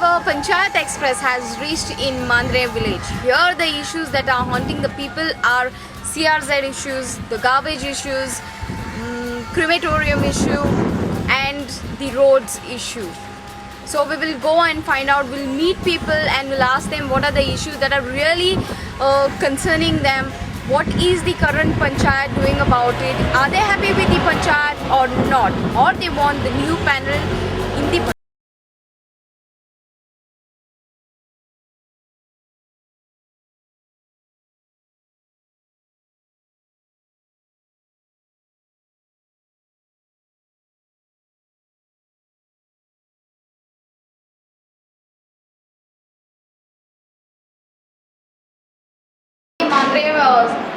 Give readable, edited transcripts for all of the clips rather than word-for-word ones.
ever Panchayat Express has reached in Mandrem village. Here the issues that are haunting the people are CRZ issues, the garbage issues, crematorium issue and the roads issue. So we will go and find out, we'll meet people and we'll ask them what are the issues that are really concerning them. What is the current panchayat doing about it? Are they happy with the panchayat or not? Or they want the new panel in the Mandrem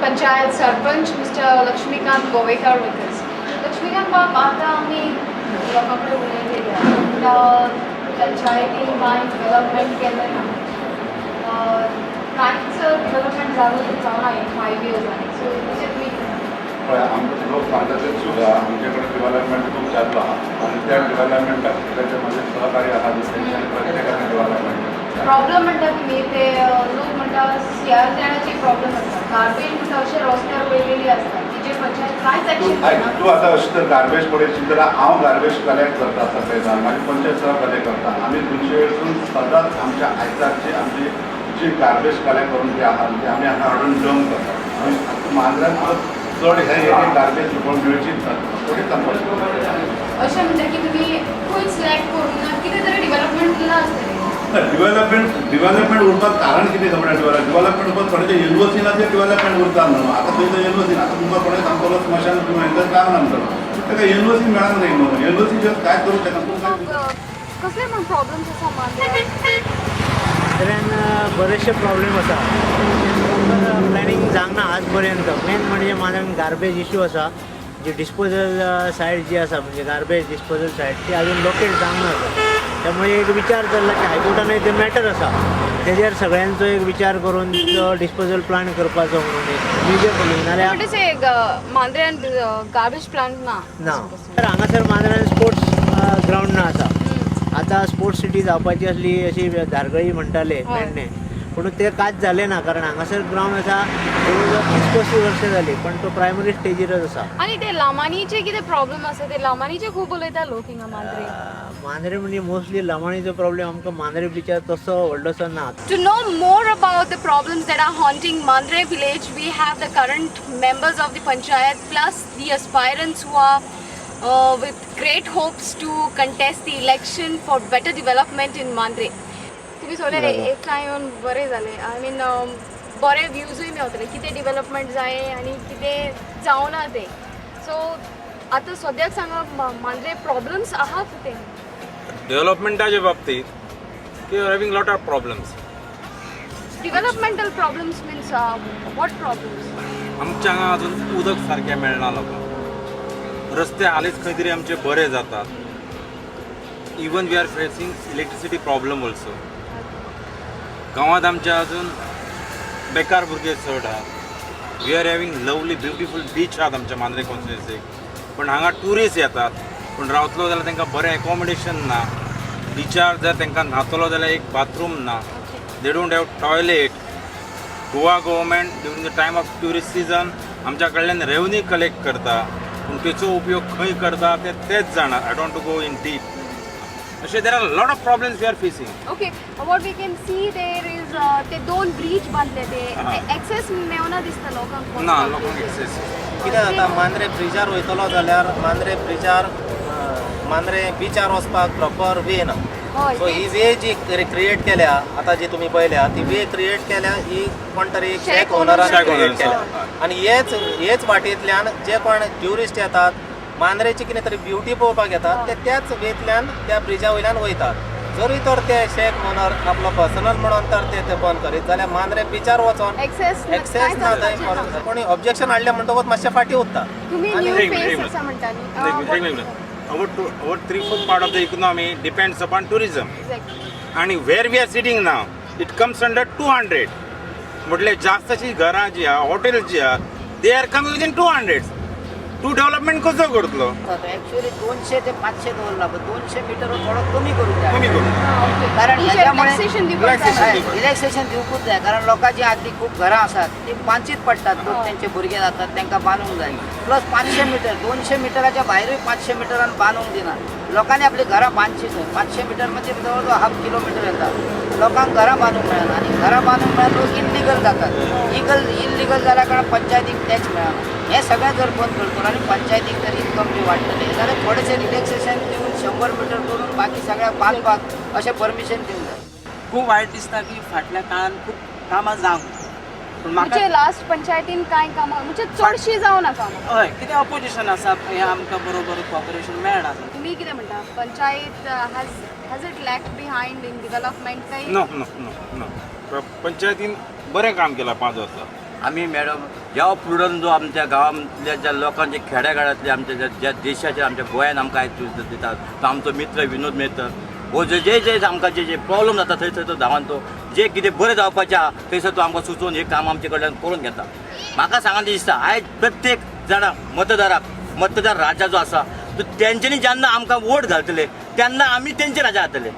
panchayat sarpanch mister Laxmikant Govekar with us. Laxmikant बाब, आतां आमी लोकां कडेन उलयले, पंचायतीन कांय development केलें ना, कांयच डेवलपमेंट जालो जावना इन 5 इयर्स. सो तेजेर तुमी पळय, आमकां लोक सांगता ते चूक आहा. आमचे कडेन डेवलपमेंट खूब जाल्लो आहा आनी त्या डेवलपमेंटाक ताचे मागीर सहकार्य आहा, तेंच्यांनी प्रत्येकाचें डेवलपमेंट. प्रॉब्लम म्हणटा तुमी, ते लोक म्हणटा सीआरझेडाची प्रॉब्लम आसा, गार्बेज म्हणटा अशें रस्त्यार वयलेली आसता, तिजेर पंचायत कांयच एक्शन आयक, घेना. तूं आतां अशें तर गार्बेज पळयशी जाल्यार हांव गार्बेज कलेक्ट करता सगळें, मागीर पंचायत सगळें कलेक्ट करता. आमी तुमचे कडसून सदांच आमच्या आयतारची आमची जी गार्बेज कलेक्ट करून जी आहा ती आमी हांगा हाडून डंप करता. आमी आतां मांद्र्यान चड हे एरियेक गार्बेज पळोवंक मेळचीच ना, थोडीच आमकां. अशें म्हणटा की तुमी खंय सिलेक्ट करूंक ना, कितें तरी डेवलपमेंट ना आसतलें. डेवलपमेंट उरपाक कारण कितें खबर आसा? डेवलपमेंट उरपाक थोडें एनओसी ना, तें डेवलपमेंट उरता न्हू. आतां थंय तर एनओसी ना. आतां तुमकां कोणें सांगतलो स्मशान भूंय काम ना म्हणटलो, ताका एनओसी मेळना न्ही. न्हू, एनओसी काय करूं शकना तूं काय? कसले म्हण प्रॉब्लम्स आसा मांद्र्यान? मांद्र्यान बरेचशे प्रॉब्लेम आसा. प्रॉपर प्लॅनिंग जावंक ना आज पर्यंत. मेन म्हणजे मांद्र्यान गार्बेज इशू आसा. जी डिस्पोजल सायट जी आसा, म्हणजे गार्बेज डिस्पोजल सायट, ती अजून लोकेट जावंक ना आसा. त्यामुळे एक विचार चल्ला की हायकोर्टानूय ते मॅटर आसा, तेजेर सगळ्यांचो एक विचार करून तो डिस्पोजल प्लांट करपाचो म्हणून एक मेजर प्रॉब्लेम. नाल्यार म्हणटा से मांद्र्यान गार्बेज प्लांट ना. ना, तर हांगासर मांद्र्यान स्पोर्ट्स ग्रावंड ना आसा. आतां स्पोर्ट्स सिटी जावपाची आसली अशी धारगळी म्हणटाले पेडणे, पूण ते कांयच जालें ना, कारण हांगासर ग्रावंड आसा जवळ जवळ 30-35 वर्सां जालीं, पण तो प्रायमरी स्टेजीरच आसा. आनी ते लामानीचे कितें प्रॉब्लम आसा? ते लामानीचे खूब उलयता लोक हिंगा मांद्रे. मांद्रे म्हणजे मोस्टली लमाणीचो प्रॉब्लेम आमकां मांद्रे बिचार तसो व्हडलोसो ना. To know more about the problems that are haunting Mandre village, we have the current members of the panchayat plus the aspirants who are with great hopes to contest the election for better development in Mandre. तुम्ही सोडले एक time येवन बरें जालें. I mean बरे व्यूजूय मेवतले कितें development जाय आनी कितें जावना तें. सो आतां सद्याक सांगा, मांद्रे प्रॉब्लम्स आहा कितें? डेव्हलपमेंटाच्या बाबतीत we are having lot of problems. Developmental problems means what problems? आमच्या हांगा अजून उदक सारकें मेळना लोकांक, रस्ते हालींच खंय तरी आमचे बरे जातात. Even we are facing electricity problem also. गांवांत आमच्या अजून बेकार भुरगे चड आहात. We are having lovely beautiful beach आहात आमच्या मांद्रे कॉन्स्टिट्युन्सीक, पण हांगा ट्युरिस्ट येतात, पूण रावतलो जाल्यार तांकां बरें एकोमोडेशन ना. बिचार जर तांकां न्हातलो जाल्यार एक बाथरूम ना. They don't have toilet. Goa government during the time of tourist season आमच्या कडल्यान रेवन्यू कलेक्ट करता, पूण तेचो उपयोग खंय करता ते तेच जाणा. I don't to go in deep. अशें there are lot of problems we are facing. Okay, what we can see there is ते दोन ब्रिज बांदले, ते एक्सेस मेवना दिसता लोकांक. ना लोकांक एक्सेस. कितें जाता, मांद्रे ब्रिजार वयतलो जाल्यार मांद्रे ब्रिजार, मांद्रे बिचार वचपाक प्रॉपर वे ना. हय. सो ही वे जी क्रिएट केल्या, आतां जी तुमी पळयल्या ती वे क्रिएट केल्या ही कोण तरी Shack shack ओनरान Shack create owners, केल्या. आनी हेच वाटेंतल्यान जे कोण ट्युरिस्ट येतात, मांद्रेची कितें तरी ब्युटी पळोवपाक येतात, ते त्याच वेंतल्यान त्या ब्रिजा वयल्यान वयतात. जरूय तर ते शॅक ओनर आपलो पर्सनल म्हणून तर ते ते बंद करीत जाल्यार मांद्रे बिचार वचोन एक्सेस एक्सेस ना थंय. कोणी ऑब्जेक्शन हाडलें म्हणटकूच मातशें फाटीं उरता. तुम्ही न्यू एक फेस मिनिट, आसा म्हणटा न्ही. एक minute. Our 3/4 part of the economy depends upon tourism. Exactly. आणि where we are sitting now, it comes under 200. म्हटल्यार जास्तशी घरां जी आहा, हॉटेल जी आहा, they are coming within 200. तूं डेव्हलपमेंट कसो करतलो? ऍक्च्युअली 200 ते 500 दवरला, पण 200 मिटर थोडो कमी करूंक जाय. कमी करूंक. कारण टीचर, ह्याच्यामुळे रिलॅक्सेशन दिवपाक Relaxation जाय. दिवपाक. रिलॅक्सेशन दिवकूच जाय, कारण लोकांची आदली खूब घरां आसात ती बांदचीच पडटात. लोक तेंचे भुरगे जातात, तांकां बांदूंक जाय. प्लस 500 मिटर, 200 मिटराच्या भायरूय 500 मिटरान बांदूंक दिना. लोकांनी आपली घरां बांदची थंय. 500 मिटर म्हणजे जवळ जवळ हाफ किलोमिटर येता. लोकांक घरां बांदूंक मेळना आनी घरां बांदूंक मेळना, लोक इल्लिगल जातात. इल्लिगल जाल्या कारणान पंचायतीक टॅक्स मेळना. हें सगळें जर बंद करतलो आनी पंचायतीक जर इन्कम बी वाडटलें जाल्यार थोडेशें रिलॅक्सेशन दिवन 100 मिटर करून बाकी सगळ्या बांदपाक अशें परमिशन दिवंक जाय. खूब वायट दिसता की फाटल्या काळान खूब कामां जावंक ना. पूण म्हाका म्हणजे लास्ट पंचायतीन कांय कामां म्हणजे चडशीं जावना कामां. हय, कितें ऑपोजिशन आसा हें आमकां बरोबर कॉपरेशन मेळना. तुमी कितें म्हणटा, panchayat has it lack behind in development काय? नो नो नो नो, पंचायतीन बरें काम केलां 5 वर्सां. आमी मॅडम ह्या प्रुडंट जो आमच्या गांवांतल्या ज्या लोकांच्या खेड्यागाड्यांतल्या आमच्या ज्या ज्या देशाच्या आमच्या गोंयान आमकां आयज दितात, तो आमचो मित्र विनोद मेहतर हो जे जे जे आमकां जे जे प्रॉब्लम जाता थंय थंय तो धांवन तो जे कितें बरें जावपाचें आहा थंयसर तो आमकां सुचोवन हें काम आमचे कडल्यान करून घेता. म्हाका सांगन दिसता आयज प्रत्येक जाणाक मतदाराक मतदार राजा जो आसा तो तेंच्यांनी जेन्ना आमकां वोट घालतले तेन्ना आमी तेंचे राजा जातले.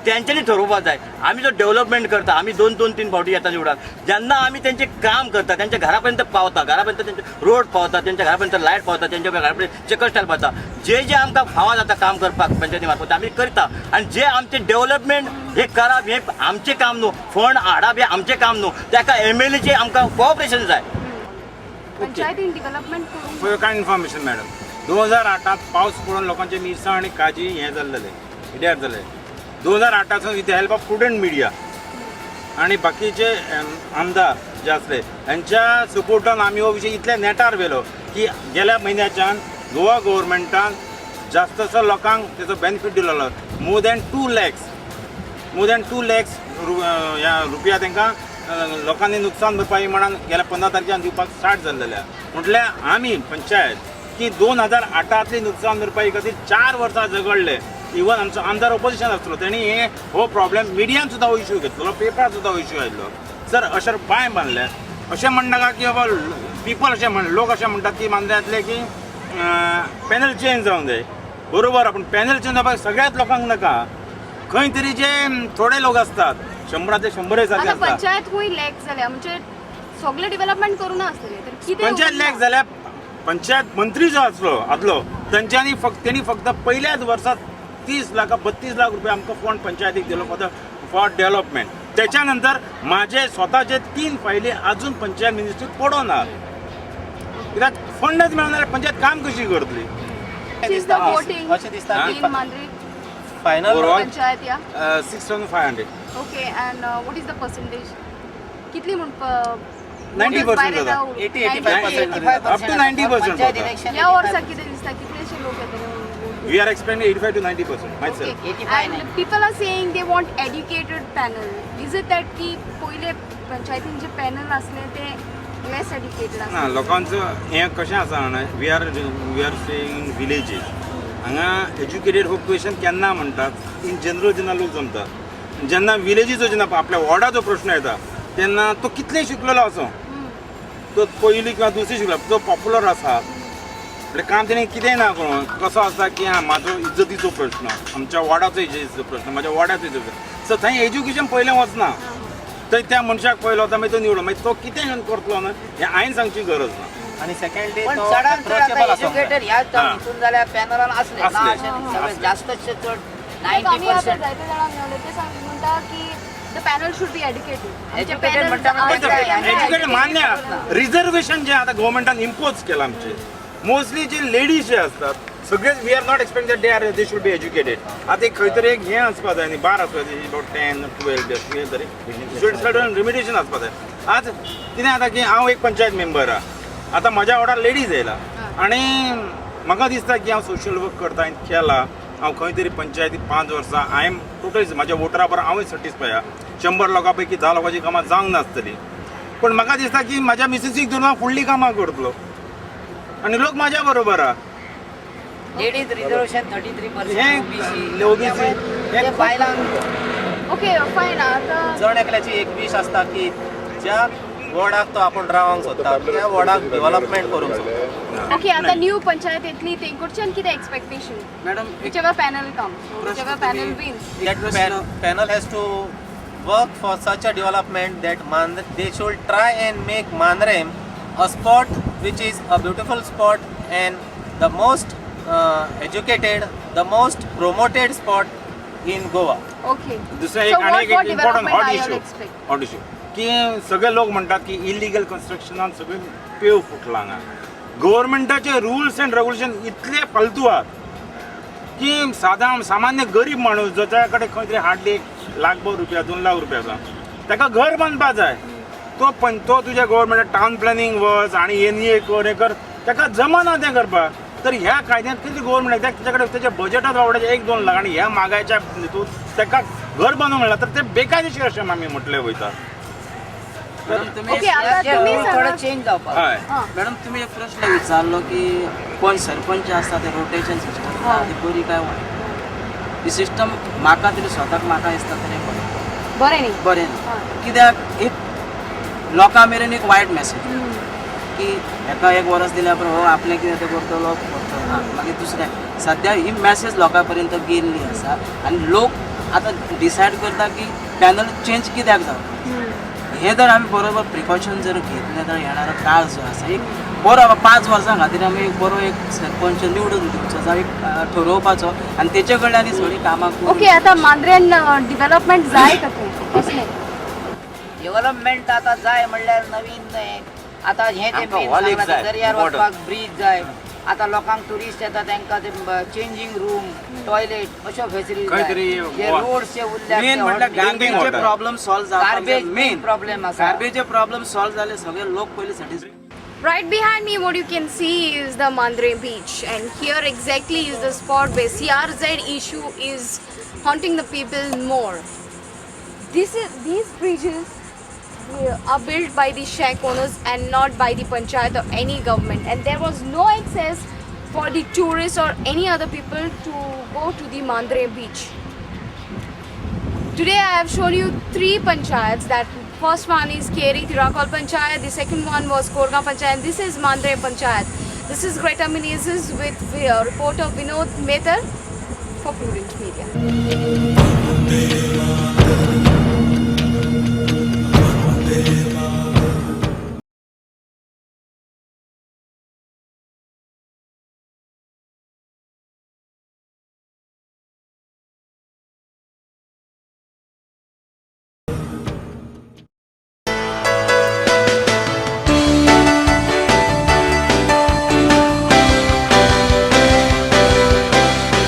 तेंच्यांनी ठरोवपाक जाय आमी जो डेव्हलपमेंट करता, आमी 2 2 3 फावटी येता निवडान, जेन्ना आमी तेंचें काम करता, तेंच्या घरा पर्यंत पावता, घरा पर्यंत तेंचे रोड पावता, तेंच्या घरा पर्यंत लायट पावता, तेंच्या घरा पर्यंत चेकर स्टायल पावता, जे जे आमकां फावो जाता काम करपाक पंचायती मार्फत आमी करता. आनी जे आमचें डेव्हलपमेंट हे करप हें आमचें काम न्हू, फंड हाडप हें आमचें काम न्हू, ताका एमएलएचें आमकां कॉपरेशन जाय. पंचायतीन डेव्हलपमेंट करूंक फॉर कांय इन्फॉर्मेशन मॅडम, 2008 पावस पडून लोकांचे मिरसांग आनी काजी हें जाल्लेलें, पिड्यार जालें. 2008 with the help of Prudent media आनी बाकीचे आमदार जे आसले हेंच्या सपोर्टान आमी हो विशय इतल्या नेटार व्हेलो की गेल्या म्हयन्याच्यान गोवा गव्हर्मेंटान जास्तसो लोकांक तेजो बेनिफीट दिलेलो. More than 2 lakhs, more than 2 lakhs ह्या रुपया तांकां लोकांनी नुकसान भरपाई म्हणून गेल्या 15 तारखेन दिवपाक स्टार्ट जाल्लेलें. म्हटल्यार आमी पंचायत की 2008 नुकसान भरपाई खातीर 4 वर्सां झगडले. इवन आमचो आमदार ओपोजिशन आसलो तेणी हे हो प्रॉब्लेम मिडियान सुद्दां हो इशू घेतलो, पेपरार सुद्दां हो इशू आयलो. सर अशें पांय बांदले अशें म्हणनाका की बाबा पिपल अशें म्हण, लोक अशें म्हणटात की मांद्र्यांतले की पॅनल चेंज जावंक जाय. बरोबर, पूण पॅनल चेंज जावपाक सगळ्याच लोकांक नाका, खंय तरी जे थोडे लोक आसतात 100 100 सारके आतां आसता. पंचायत खूंय लॅक जाल्या म्हणजे सगळें डेव्हलपमेंट करूं आसतलें तर कितें पंचायत उरना? लॅक जाल्यार पंचायत मंत्री जो आसलो आदलो तेंच्यांनी फक्त तेणी फक्त पयल्याच वर्सात 30 लाख 32 लाख रुपया आमकां फंड पंचायतीक दिलो फॉर the for development. त्याच्या नंतर माझे स्वतःचे 3 फायली अजून पंचायत मिनिस्ट्रीत पडोना, कित्याक फंडच मेळना जाल्यार पंचायत काम कशी करतली? What is the voting अशें दिसता की in Mandrem final Overall? Panchayat? Yeah. 6500. Okay, and what is the percentage? कितली म्हण 90% जाता. 80, 85%. Up to 90% panchayat जाता. इलेक्शन ह्या वर्सा कितें दिसता कितलेशे लोक येतले? We are expecting 85 to 90% myself. Okay. 85. And people are saying they want educated panel. Is it that की पयले पंचायतीन जे पॅनल असले ते लेस एड्युकेटेड ना आसले? लोकांचो हें कशें आसा जाणा, we are staying in villages. हांगा एज्युकेटेड हो क्वेश्चन केन्ना म्हणटात इन जनरल जेन्ना लोक जमतात, जेन्ना विलेजीचो जेन्ना आपल्या वॉर्डाचो प्रश्न येता तेन्ना तो कितलें शिकलेलो आसूं, तो पयली किंवा दुसरी शिकलो, तो पॉप्युलर आसा म्हणजे काम तेणें कितेंय ना करूं, कसो आसा की आं म्हाजो इज्जतीचो प्रश्न, आमच्या वॉर्डाचो इज्जतीचो प्रश्न, म्हाज्या वॉर्डाचो इज्जतीचो प्रश्न, सो थंय एज्युकेशन पयलें वचना. थंय त्या मनशाक पयलो वता, मागीर तो निवडो, मागीर तो कितें घेवन करतलो न्हय हें हांवें सांगची गरज ना. आनी सेकंडली पण तो चडान चड अप्रोचेबल आता आसूंक जाय. एज्युकेटेड ह्या हा. हितून जाल्यार पॅनलान आसले ना आसले. अशें न्ही, सगळे आसले. जास्तशे चड लायक आमी आतां 90%. जायते जाणांक मेळ्ळे ते सांग म्हणटा की the panel should be educated. Educated म्हणटा म्हणजे एज्युकेटेड मान्य, रिझर्वेशन जे आतां गव्हर्मेंटान इम्पोज केलां आमचेर, मोस्टली जे लेडीज जे आसतात सगळेच we are not expect that they should be educated. आतां एक खंय तरी एक हें आसपा जाय न्ही, बार आसपा जाय अबाउट 10 12 तरी should certain limitation आसपा जाय. आज कितें जाता की हांव एक पंचायत मेंबर आहा, आतां म्हज्या वॉर्डार लेडीज येयला आनी म्हाका दिसता की हांव सोशल वर्क करता, हांवें केला, हांव खंय तरी पंचायती 5 वर्सां I am totally म्हाज्या वोटरा बरोबर हांवूय सॅटिस्फाय आहा. 100 लोकां पैकी 10 लोकांची कामां जावंक नासतली, पूण म्हाका दिसता की म्हाज्या मिसेसीक धरून हांव फुडलीं कामां करतलो आनी लोक म्हाज्या बरोबर आहा. लेडीज रिझर्वेशन 33%, हें ओबीसी, OBC, हे बायलांक ओके फायन. आतां जण एकल्याची एक वीश आसता की ज्या वॉर्डाक तो आपूण रावंक सोदता, त्या वॉर्डाक डेव्हलपमेंट करूंक सोदता. ओके, आता न्यू पंचायत येतली, तेंकडच्यान कितें expectation? Madam, Whichever panel comes, whichever panel wins. That panel has to work for such a development that they should try and make Mandrem a spot which is a beautiful spot and the most educated, the most promoted spot in Goa. Okay. दुसरें एक So आनी what एक important development hot are you issue, expect? Hot issue की सगळे लोक म्हणटात की illegal कन्स्ट्रक्शनान सगळे पेव फुटला हांगा. गव्हर्मेंटाचे रुल्स अँड रेग्युलेशन इतले फालतू आहात की सादा सामान्य गरीब माणूस जो त्या कडेन खंय तरी हार्डली 1 लाख रुपया, 2 लाख रुपया आसा, ताका घर बांदपा जाय, तो पण तो तुज्या गव्हर्मेंट टावन प्लॅनिंग वच आनी एन ए कर, हें कर, ताका जमना तें करपाक. तर ह्या कायद्यांत कितें गव्हर्मेंट तेच्या कडेन तेच्या बजेटात वावडाचें 1-2 लाख आनी ह्या मागायच्या हितून ताका घर बांदूंक मेळना, तर ते बेकायदेशीर अशें आमी म्हटलें वयता. मॅडम तुम्ही ओके, आता तुम्ही थोडो सांगा. चेंज जावपाक. हय. मॅडम, तुम्ही एक प्रश्न विचारलो की कोण सरपंच आसता ते रोटेशन सिस्टम ती बरी काय वायट. ही सिस्टम म्हाका तरी स्वताक म्हाका दिसता तरी बरें. बरें न्ही? बरें न्ही, कित्याक एक लोकां मेरेन एक वायट मॅसेज की हेका एक वरस दिल्या उपरांत हो आपलें कितें तें करतलो करतलो ना, मागीर दुसरें. सद्या ही मॅसेज लोकां पर्यंत गेल्ली आसा आनी लोक आतां डिसायड करता की पॅनल चेंज कित्याक जावप. हे जर आमी बरोबर प्रिकॉशन जर घेतलें तर येणारो काळ जो आसा एक बरो 5 वर्सां खातीर आमी एक बरो एक सरपंच निवडून दिवचो, जावं एक ठरोवपाचो आनी तेचे कडल्यान ही सगळीं कामां करून. ओके, आता मांद्र्यान डेव्हलपमेंट जाय का तें कसलें? डेव्हलपमेंट आतां जाय म्हणल्यार नवीन हें, आतां हें तें आमकां main hall एक सांगलां, जाय, दर्यार important. वचपाक ब्रीज जाय. आतां लोकांक ट्युरिस्ट येता तांकां ते चेंजींग रूम, टॉयलेट अश्यो फॅसिलिटी खंय तरी जे रोड्स जे उरल्यात मेन ते म्हटल्यार हॉट- गार्बेजचे water. Problem solve जावपाक Garbage main main problem आसा. गार्बेजचे प्रॉब्लेम सॉल्व जाले सगळे लोक पयलीं satisfy. Right behind me, what you can see is the Mandrem beach, and here exactly is the spot where CRZ issue is haunting the people more. These bridges are built by the shack owners and not by the panchayat or any government, and there was no access for the tourists or any other people to go to the Mandrem beach. Today I have shown you three panchayats. That first one is Keri Tiracol Panchayat, the second one was Korgaon Panchayat, and this is Mandrem Panchayat. This is Greta Menezes with reporter Vinod Mehta for Prudent Media.